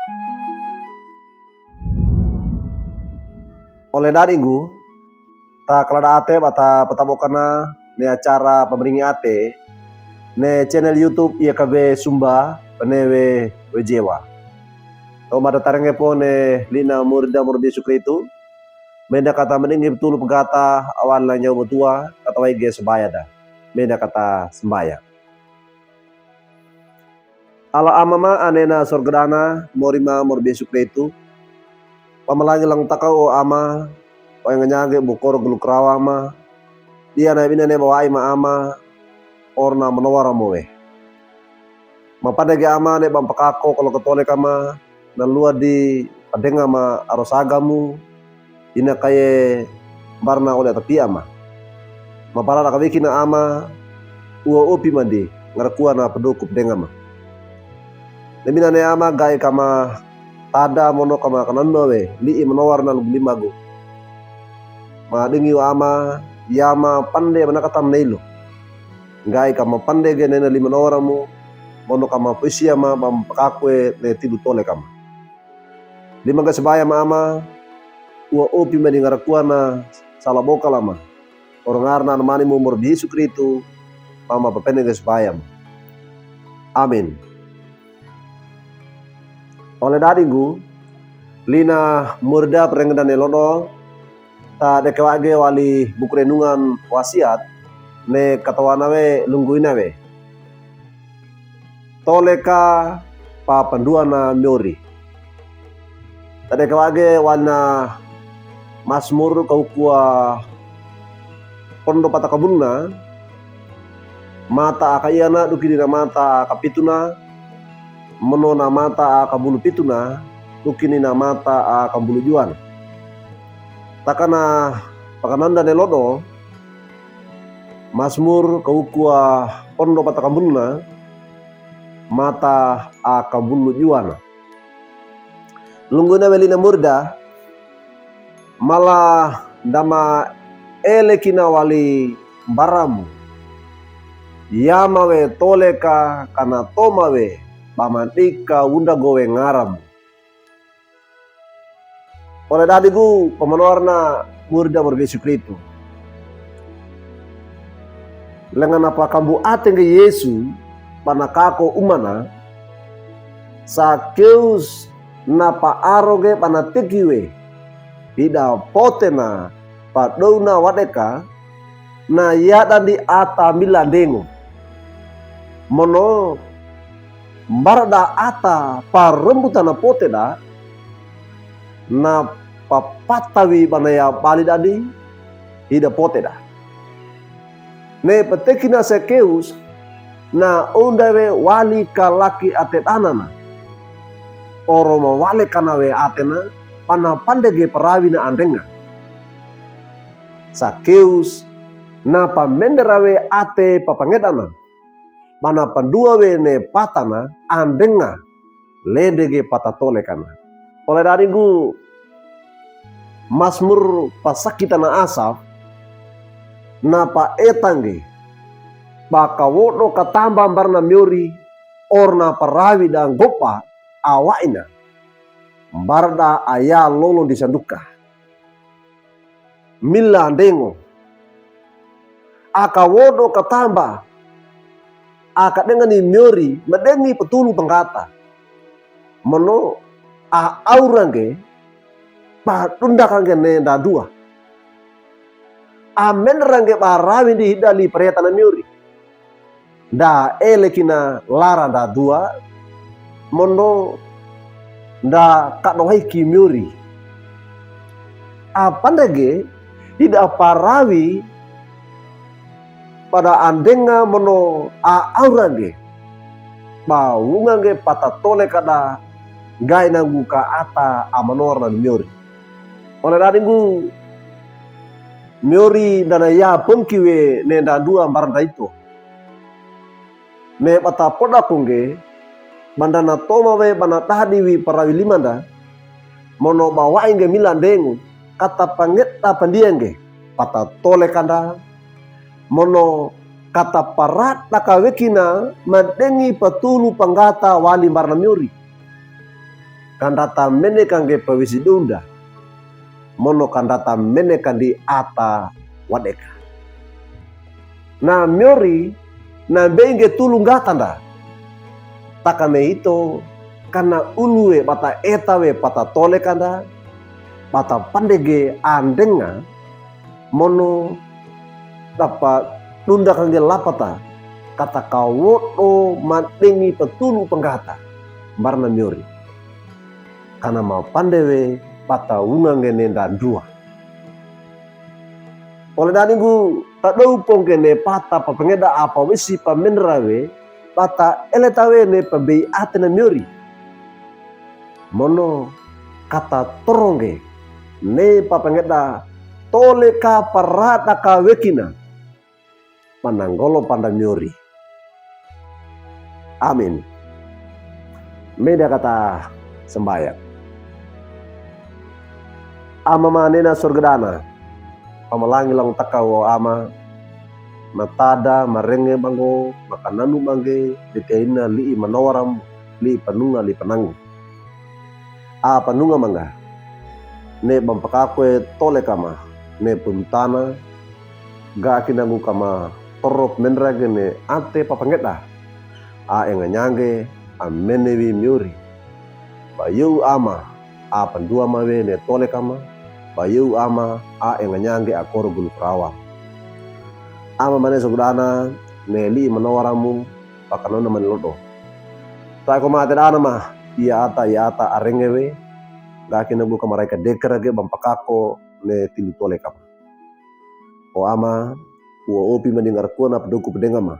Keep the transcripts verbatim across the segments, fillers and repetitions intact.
Ole dadi nggu, ta kaladaate ba ta pataboka ne acara pamaringi ate, ne channel YouTube Yakabe Sumba, bane we, we Jewa. To mada tarenge po ne lina murida murbi Yesu Kristu, menda kata mendingi petulu pegata awal na nyau betua, kata waige sebaya da. Menda kata sembaya. Ala Ama ma ane na sorga dana, mori ma murbi Yesu Kristu. Pamalangi lang takau o Ama, o engenyage bukor gelu kerawa ma. Dia na bina ne bawa'i ma Ama, or na menowar Ama we. Mapandege Ama ne bang pekako kalo ketolek Ama, na lua di padenga ma arosaga mu, ina kaye mbarna ole atapia ma. Maparada kawekina Ama, ua opi mandi, ngarakua na pedoku padenga ma. Nemina ne Ama gai kama tada mono kama kananna we, li'i menowar na luglimagu. Madingi wa Ama, yama pande manakata maneilo. Gai kama pande ge nena lima menowar mu, mono kama poisia ma bang pekakue ne tidu tolek Ama. Lima ga sebaya ma Ama, ua opi mandi ngarakua na sala boka lama. Or ngarna Anamani mu murbi Yesu Kristu, Ama papene ga sebaya ma. Amin. Ole dadi nggu, lina murida perengedane lodo, ta dekewage wali buku renungan wasiat, ne katawana we lungguina we. Toleka pa panduana miori. Ta dekewage walina Masmur kaukua pondo pata kabunna, mata aka iana dukini na mata aka pituna, mono na mata aka bulu pituna, dukini na mata aka bulu juana. Takana pakananda ne lodo, Masmur kaukua pondo pata kabunna, mata aka bulu juana. Lungguina we lina murida, mala dama ele kina wali mbaramu. Yama we toleka kana toma we, bama dika undago we ngaramu. Ole dadi gu pamanowarna murida murbi Yesu Kristu. Lenga na pakambu ate nge Yesu, bana kako umana, Sakeus na paaro nge bana tegi we, hida potena padouna wadeka, na yadandi ata mila ndengo. Mono mbarada ata parembutana poteda, na papatawi bana ya bali dadi, hida poteda. Ne patekina Sakeus, na undawe wali kalaki ate danana. Or mawalekana we atena, bana pandege parawina andenga. Sakeus, na pamendera we ate papangedana. Bana pandua we ne patana andenga, lede ge patatolekana. Ole dadi nggu Masmur pasakitana Asaf, na paeta nge, ba kawodo katamba mbarna miori, or na parawi da ngopa awaina. Mbarada aya lolo di sanduka. Mila ndengo. Aka wodo katamba. Aka dengani miori, madengi patulu panggata. Mono, a aura nge, ba dundaka nge ne dadua. A mendera nge ba rawi ndi hida li paretana miori. Nda ele kina lara dadua, mono nda kadowaiki miori. A pandege, hida parawi, pada andenga mono a aura nge. Ba wunga nge patatoleka da gai na nggu ka ata a manowarna miori. Ole dadi nggu miori dana ya pengki we ne dadua mbaranda ito. Ne bata poda ko nge, banda na toma we bana dadi wi parawi limanda, mono ba wa'i nge mila ndengo, kata pangeta pandia nge, patatolekanda, mono kata parada kawekina, madengi patulu panggata wali mbarna miori. kandata mene kangge pawisi dowunda, mono kandata mene kandi ata wadeka. Na miyori, na mbeyi ngge tulu nggatanda. Takame ito, kana uluwe bata eta we pata tolekanda, bata pandege andenga, mono dapa dunda kangge lapata, kata kawodo madengi patulu panggata, mbarna miyori. Kana mapande we bata wunga ngge ne ndanduwa. Ole dani nggu tadowupo ngge ne pata papangeda a pawisi pamendra we, bata eleta we ne pambeyi ate na miyori. Mono kata toro ngge ne papangeda toleka parada kawekina. Mananggolo panda miyori. Amin. Meda kata sambayang. Ama manena sorga dana, pamalangi langtaka o Ama, matada marenge banggo, makananu bangge, deka ina li'i manowar Amu, li'i panunga, li'i pananggo. A panunga mangga, ne bampakako e tole kama, ne pumtana, ga kina nggu kama torop mendrage ne ate papangeda. A enga nyangge, a mene wi miyori. Bayo u Ama, a panduwa ma we ne tole kama, bayo u Ama, a enga nyangge a koro gulu perawa. Ama mane sorga dana, ne li'i manowar Amu, pakanona mane lodo. Tae ko mate dana ma, iya ata, iya ata arenge we, ga kina nggu kama raika deker age bampakako ne tilu tole kama. O Ama, uwa opi mandingar kuwe na paduku padenga ma.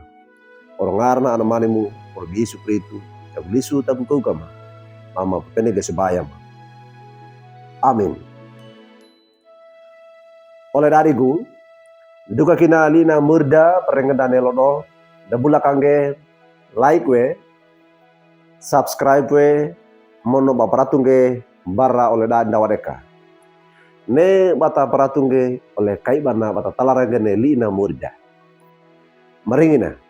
Oro ngarna Anamanimu, oro Yesu Kristu, tagu lisu tagu kau kama. Ama papene ge sebaya ma. Amin. Ole dadi gu, duka kina li'i na murda parengedane lodo, dabula kangge like we, subscribe we, mono ba paratunge bara ole dadi ndawadeka. Ne bata paratunge ole kai bana bata talarenge ne li'i na murda. Maringina.